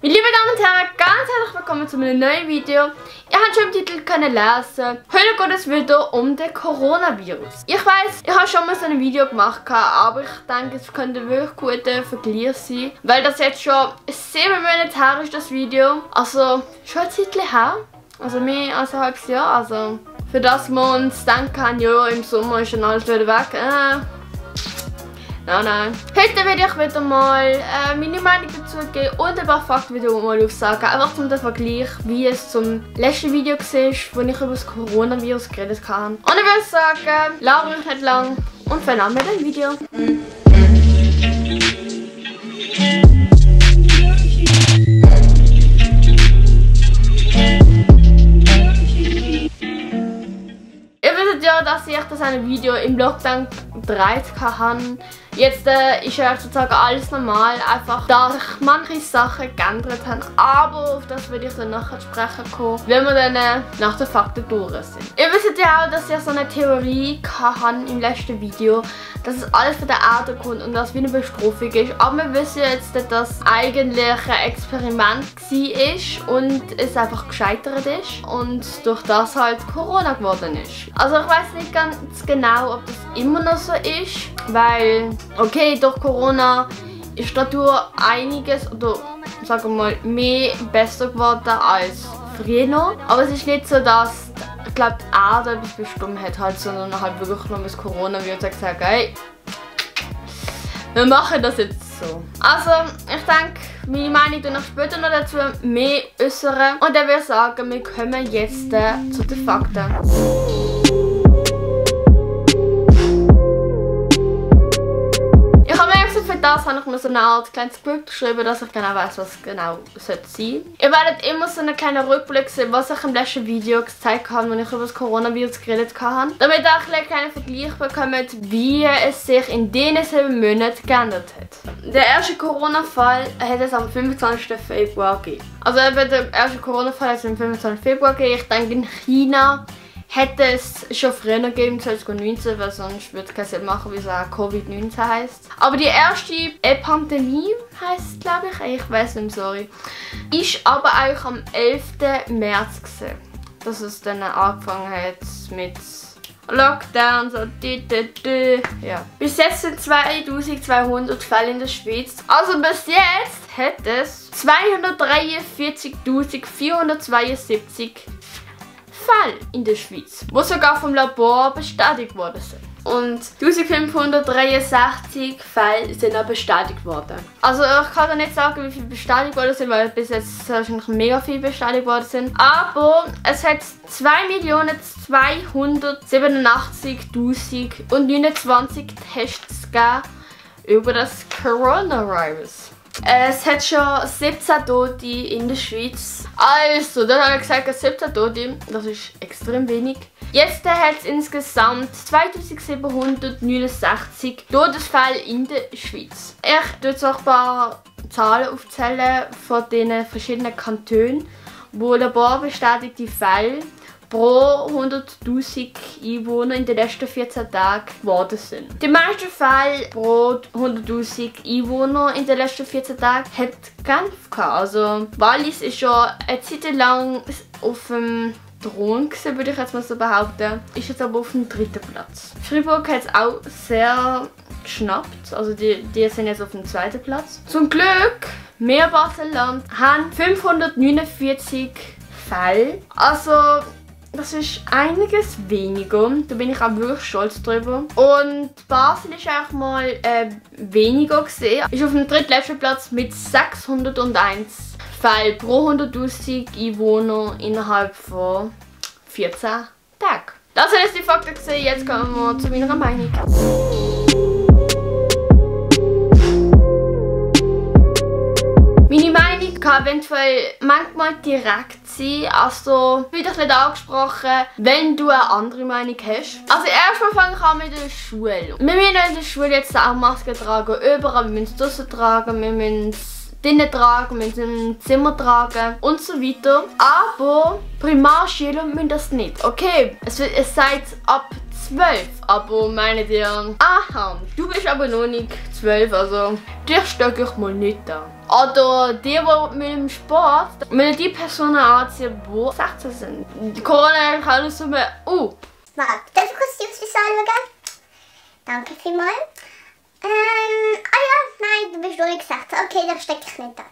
Meine lieben Damen und Herren, ganz herzlich willkommen zu einem neuen Video. Ihr habt schon im Titel können lesen. Heute geht es wieder um den Coronavirus. Ich weiss, ich habe schon mal so ein Video gemacht, aber ich denke, es könnte wirklich guter Vergleich sein. Weil das jetzt schon 7 Monate her ist, das Video. Also schon ein Zeitchen her. Also mehr als ein halbes Jahr. Also für das wir uns denken, ja, im Sommer ist dann alles wieder weg. Nein. Heute werde ich wieder mal meine Meinung dazu geben und ein paar Fakten wieder mal aufsagen. Einfach zum Vergleich, wie es zum letzten Video war, wo ich über das Coronavirus geredet habe. Und ich würde sagen, labere ich nicht lang und fange an mit dem Video. Ihr wisst ja, dass ich das eine Video im Lockdown gedreht habe. Jetzt ist ja sozusagen alles normal, einfach dass sich manche Sachen geändert haben. Aber auf das werde ich dann nachher sprechen kommen, wenn wir dann nach den Fakten durch sind. Ihr wisst ja auch, dass ich so eine Theorie hatte im letzten Video, dass es alles von der Erde kommt und dass wie eine Bestrafung ist. Aber wir wissen jetzt, dass es eigentlich ein Experiment war und es einfach gescheitert ist und durch das halt Corona geworden ist. Also ich weiß nicht ganz genau, ob das immer noch so ist, weil, okay, durch Corona ist dadurch einiges, oder sagen wir mal, mehr besser geworden als früher noch. Aber es ist nicht so, dass, ich glaube, die Erde etwas bestimmt hat, halt, sondern halt wirklich nur das Coronavirus gesagt, hey, wir machen das jetzt so. Also, ich denke, meine Meinung dann später noch dazu mehr äußern. Und dann würde ich sagen, wir kommen jetzt zu den Fakten. Für das habe ich mir so eine Art kleines Skript geschrieben, dass ich genau weiß, was genau sein sollte. Ihr werdet immer so einen kleinen Rückblick sehen, was ich im letzten Video gezeigt habe, als ich über das Coronavirus geredet habe. Damit ihr einen kleinen Vergleich bekommt, wie es sich in diesen 7 Monaten geändert hat. Der erste Corona-Fall hat es am 25. Februar gegeben. Also der erste Corona-Fall hat es am 25. Februar gegeben. Ich denke, in China hätte es schon früher gegeben, 2019, weil sonst würde es keinen Sinn machen, wie es auch Covid-19 heisst. Aber die erste Pandemie heisst, glaube ich weiß nicht, sorry, ist aber eigentlich am 11. März gewesen, dass es dann angefangen hat mit Lockdown, so ja. Bis jetzt sind 2200 Fälle in der Schweiz. Also bis jetzt hat es 243.472 Fälle in der Schweiz, die sogar vom Labor bestätigt worden sind. Und 1563 Fälle sind auch bestätigt worden. Also ich kann da nicht sagen, wie viele bestätigt worden sind, weil bis jetzt wahrscheinlich mega viele bestätigt worden sind. Aber es hat 2.287.029 Tests gegeben über das Coronavirus. Es hat schon 17 Tote in der Schweiz. Also, dann habe ich gesagt, 17 Tote, das ist extrem wenig. Jetzt hat es insgesamt 2769 Todesfälle in der Schweiz. Ich tue jetzt auch ein paar Zahlen aufzählen von den verschiedenen Kantonen, wo laborbestätigte Fälle pro 100.000 Einwohner in den letzten 14 Tagen geworden sind. Die meisten Fälle pro 100.000 Einwohner in den letzten 14 Tagen hat Genf gehabt. Also Wallis ist schon eine Zeit lang auf dem Thron gewesen, würde ich jetzt mal so behaupten. Ist jetzt aber auf dem 3. Platz. Freiburg hat es auch sehr geschnappt. Also die sind jetzt auf dem 2. Platz. Zum Glück, wir Basel-Land haben 549 Fälle. Also das ist einiges weniger, da bin ich auch wirklich stolz drüber. Und Basel ist eigentlich mal weniger gesehen. Ist auf dem drittletzten Platz mit 601 Fällen pro 100.000 Einwohner innerhalb von 14 Tagen. Das sind jetzt die Fakten gesehen, jetzt kommen wir zu meiner Meinung. Meine Meinung kann eventuell manchmal direkt sein, also wieder nicht angesprochen, wenn du eine andere Meinung hast. Also erstmal fange ich an mit der Schule. Wir müssen in der Schule jetzt auch Masken tragen, überall, wir müssen es draussen tragen, wir müssen es drinnen tragen, wir müssen es im Zimmer tragen und so weiter. Aber Primarschüler müssen das nicht. Okay, es sagt ab 12, aber meine ihr, aha, du bist aber noch nicht 12, also dich stecke ich mal nicht da. Oder die mit dem Sport, müssen die Personen anziehen, die 16 sind. Die Corona kann alles so mehr. Warte, darf ich kurz die Ausweis anschauen? Danke vielmals. Ja, nein, du bist noch nicht 16. Okay, dann stecke ich nicht an.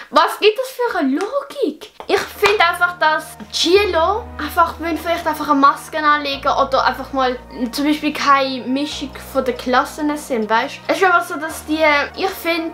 Was gibt das für eine Logik? Ich finde einfach, dass Gilo vielleicht einfach eine Maske anlegen oder einfach mal zum Beispiel keine Mischung von den Klassen sind, weißt du? Es ist einfach so, dass ich finde,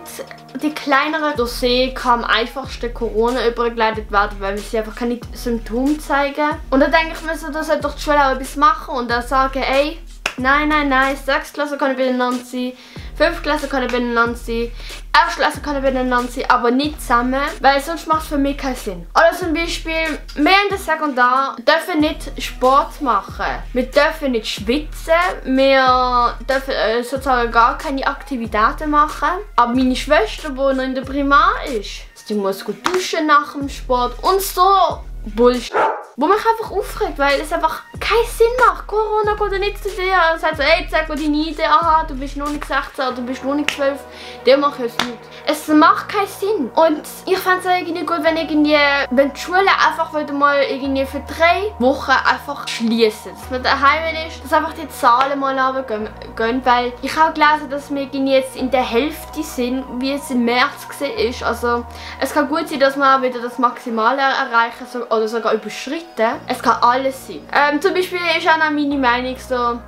die kleineren Dossier kann am einfachsten Corona übergeleitet werden, weil sie einfach keine Symptome zeigen. Und dann denke ich mir so, da sollte doch die Schule auch etwas machen und dann sagen, ey, nein, 6. Klasse kann ich beieinander sein, 5. Klasse kann ich beieinander sein, 1. Klasse kann ich beieinander sein, aber nicht zusammen, weil sonst macht es für mich keinen Sinn. Oder zum Beispiel, wir in der Sekundar dürfen nicht Sport machen, wir dürfen nicht schwitzen, wir dürfen sozusagen gar keine Aktivitäten machen. Aber meine Schwester, die noch in der Primar ist, die muss gut duschen nach dem Sport und so Bullshit. Wo mich einfach aufregt, weil es einfach keinen Sinn macht. Corona geht ja nicht zu dir und sagt so, ey, zeig mir deine ID, aha, du bist noch nicht 16 oder du bist noch nicht 12. Der macht es nicht. Es macht keinen Sinn. Und ich fände es irgendwie gut, wenn die Schule einfach wieder mal irgendwie für 3 Wochen einfach schließen. Dass man daheim ist, dass einfach die Zahlen mal runtergehen. Weil ich habe gelesen, dass wir jetzt in der Hälfte sind, wie es im März war. Also es kann gut sein, dass wir wieder das Maximale erreichen oder sogar überschreiten. Es kann alles sein. Zum Beispiel ist auch noch meine Meinung so,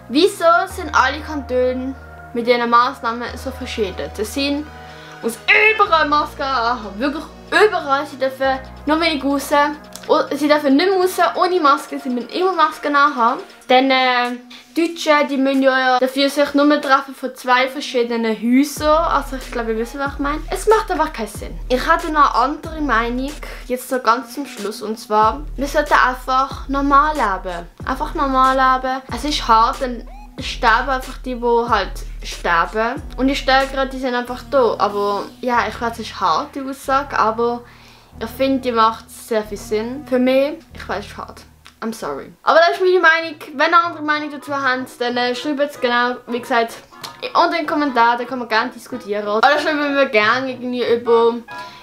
wieso sind alle Kantone mit diesen Massnahmen so verschieden? Das sind, muss überall Masken haben, wirklich überall. Sie dürfen nur wenig raus, sie dürfen nicht mehr raus ohne Maske, sie müssen immer Masken haben. Dann Deutsche, die müssen ja dafür sich nur treffen von 2 verschiedenen Häusern. Also ich glaube, ihr wisst, was ich meine. Es macht einfach keinen Sinn. Ich hatte noch eine andere Meinung, jetzt noch ganz zum Schluss. Und zwar, wir sollten einfach normal leben. Einfach normal leben. Es ist hart, dann sterben einfach die halt sterben. Und die Stärkeren, die sind einfach da. Aber ja, ich weiß, es ist hart, die Aussage, aber ich finde, die macht sehr viel Sinn. Für mich, ich weiß, es ist hart. I'm sorry. Aber das ist meine Meinung. Wenn ihr eine andere Meinung dazu habt, dann schreibt es genau, wie gesagt, unter den Kommentaren, da kann man gerne diskutieren. Oder schreibt mir gerne irgendwie über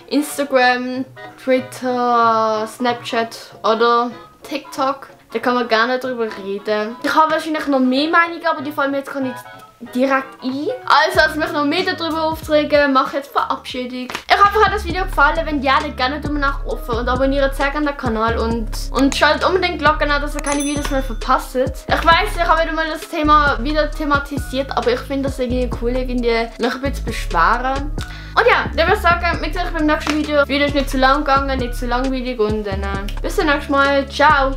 Instagram, Twitter, Snapchat oder TikTok. Da kann man gerne darüber reden. Ich habe wahrscheinlich noch mehr Meinungen, aber die fallen mir jetzt gar nicht direkt ein. Also, als mich noch mehr darüber aufzuregen, mache ich jetzt Verabschiedung. Ich hoffe, euch hat das Video gefallen. Wenn ja, dann gerne Daumen nach oben und abonniert sehr gerne den Kanal und schaltet unbedingt die Glocke an, dass ihr keine Videos mehr verpasst. Ich weiß, ich habe wieder mal das Thema thematisiert, aber ich finde das irgendwie cool, irgendwie mich ein bisschen beschweren. Und ja, dann würde ich sagen, wir sehen uns beim nächsten Video. Das Video ist nicht zu lang gegangen, nicht zu langweilig und dann bis zum nächsten Mal. Ciao!